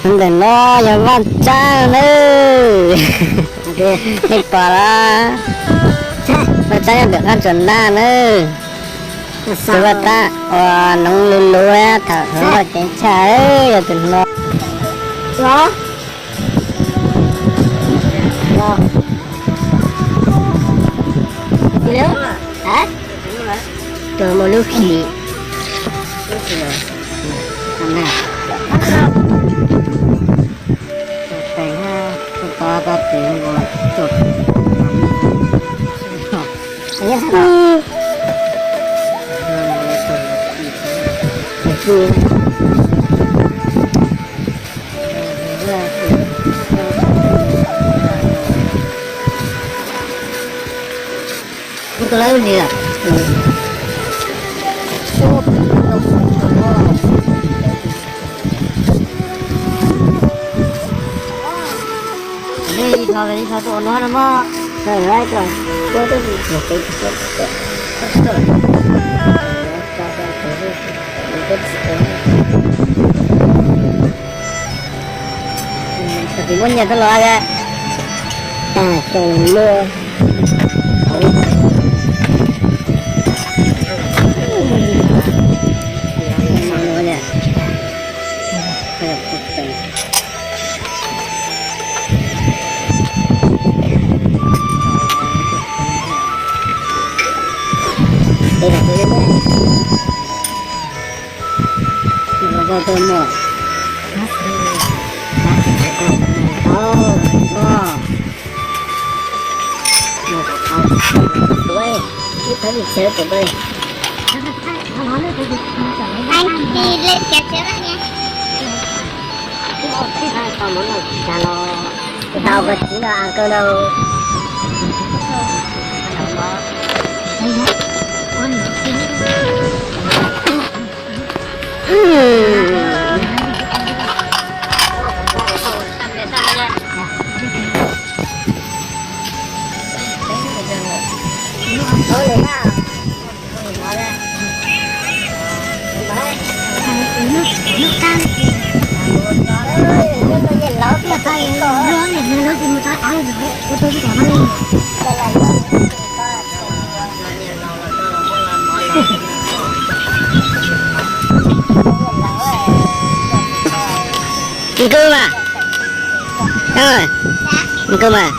Ntawm no yog Vaj Tsab nawb. Nej pom los? Vaj Tsab nyob ntawm qab tsuas ntaj nawb. Tus Vaj Tsab uas noov lus lus thaum hluas nkauj ceev tshaj yog tus no. Tus muaj lub hlis. Tsis muaj nyiaj tau los a. Tag xyoo luaj. Tau kawg txiv no, kawg no. Nkauj mas, nkauj mas,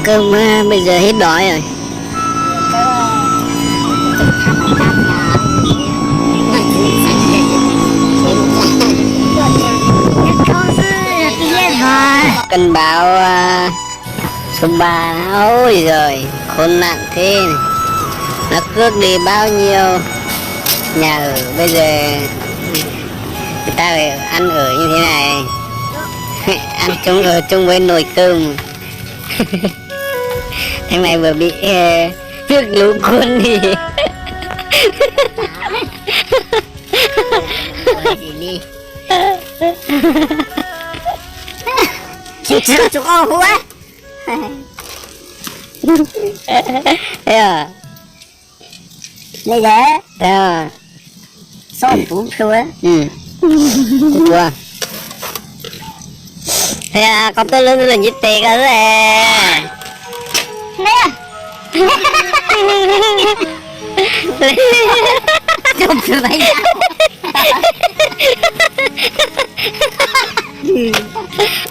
nkauj mas, bây giờ hết đói rồi. Cơn bão số ba, ôi giời, khốn nạn thế này. Nó cướp đi bao nhiêu nhà ở, bây giờ người ta phải ăn ở như thế này. Ăn chung ở chung với nồi cơm. Thằng này vừa bị, ờ, nước lũ cuốn đi. Ê, ua, ua, koj tuaj lub lub ntsib tes koj xwb.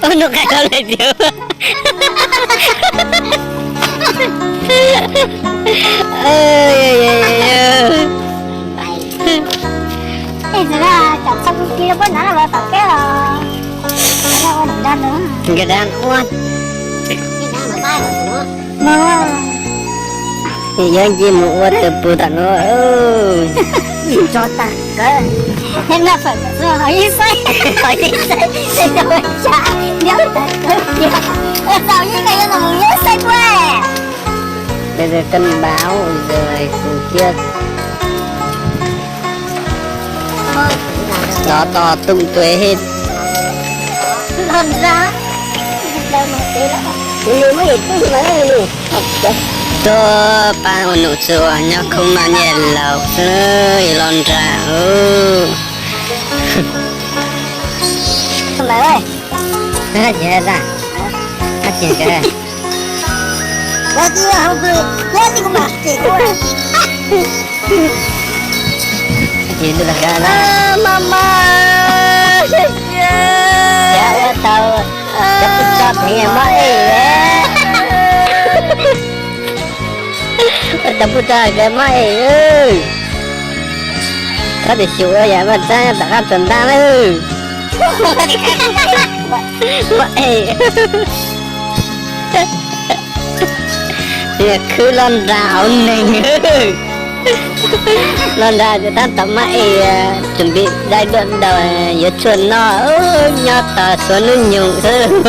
Ua, noj qab hlau lawm tiag. Nkag dab ua. Yog ncig mus ua tus pus tom no. Tso tag kawg. Noj fawm kom txog hauv ib xaib, hauv ib xaib, xaib tau ua cas, nyob tag kawg tiag. Ua tsaug yeej kawg yuav los mus nyob xaib puab. Bây giờ cơn bão rồi cùng kia. Gió to tung tuế hết. Tuaj pab ua num txuas nyob khoob noj nyiaj laus xwb los nram. Ntawd, ces da, ces da, ces da, mas mas, tau, cov pub tso pheej mob ej, cov pub tso pheej mob ej. Koj tias xyum ua yam vaj txaab tom qab tsuas ntab lawm. Mob ej. Khwb loj nra hauv neeg. Loj nra ces tab tom mob ej, tsuas npis dai duaj daus yuav tshuaj noj, nyob tos suav hnub nyoog xwb.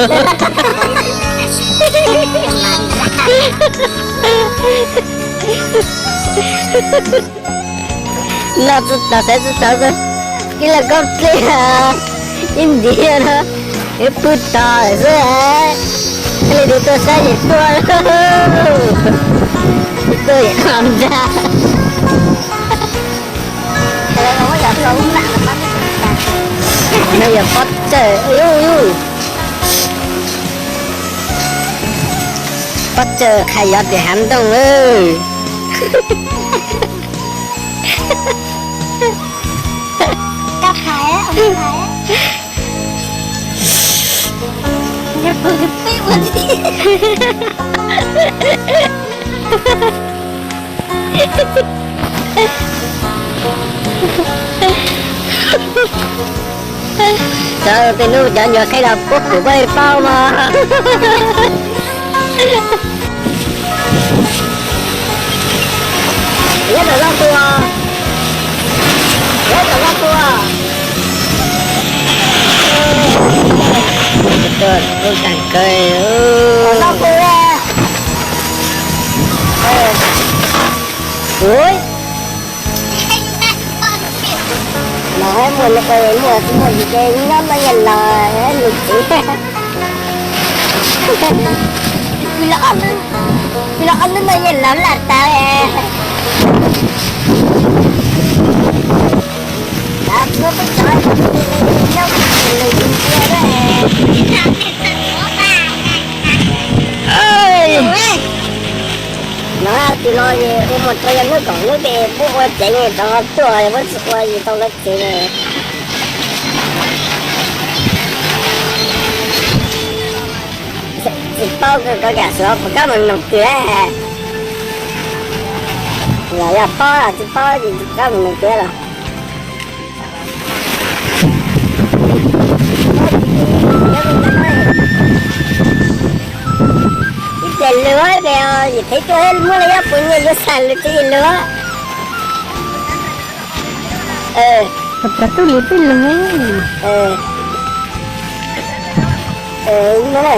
Noj txuj tog saib txuj tog xwb, ib leeg koob dleb, ib ntiv no, ib pwg tog xwb. Leej twg tuaj saib ces tuaj, tuaj nrag. No yog pob tsawg, pob tsawg qha yov tim hav ntooj. Txawm tej hnub cov nyuag qheb los puab kuv puab paub mog. Nyob tom loj tua, nyob tom loj tua. Loj tua. Ui. Los muaj, muaj tsis muaj tsis ces nyob no yog los nws txiv. Los ob hnub no yog los laj tas. No tus no es ua mus rau yog hnub kaum hnub peb puab ua tsev rov tuaj, puab tsis ua tsis tau lawv tsev. Tsis paub koj kam suav puas kab mus noog twg. Los yog paub los tsis paub tsis kab mus noog twg los. Ib pliag lug, yim thev tuaj muab lawv ib puas nyiaj yuav xav lug tsev lug. Tub li peb lug no.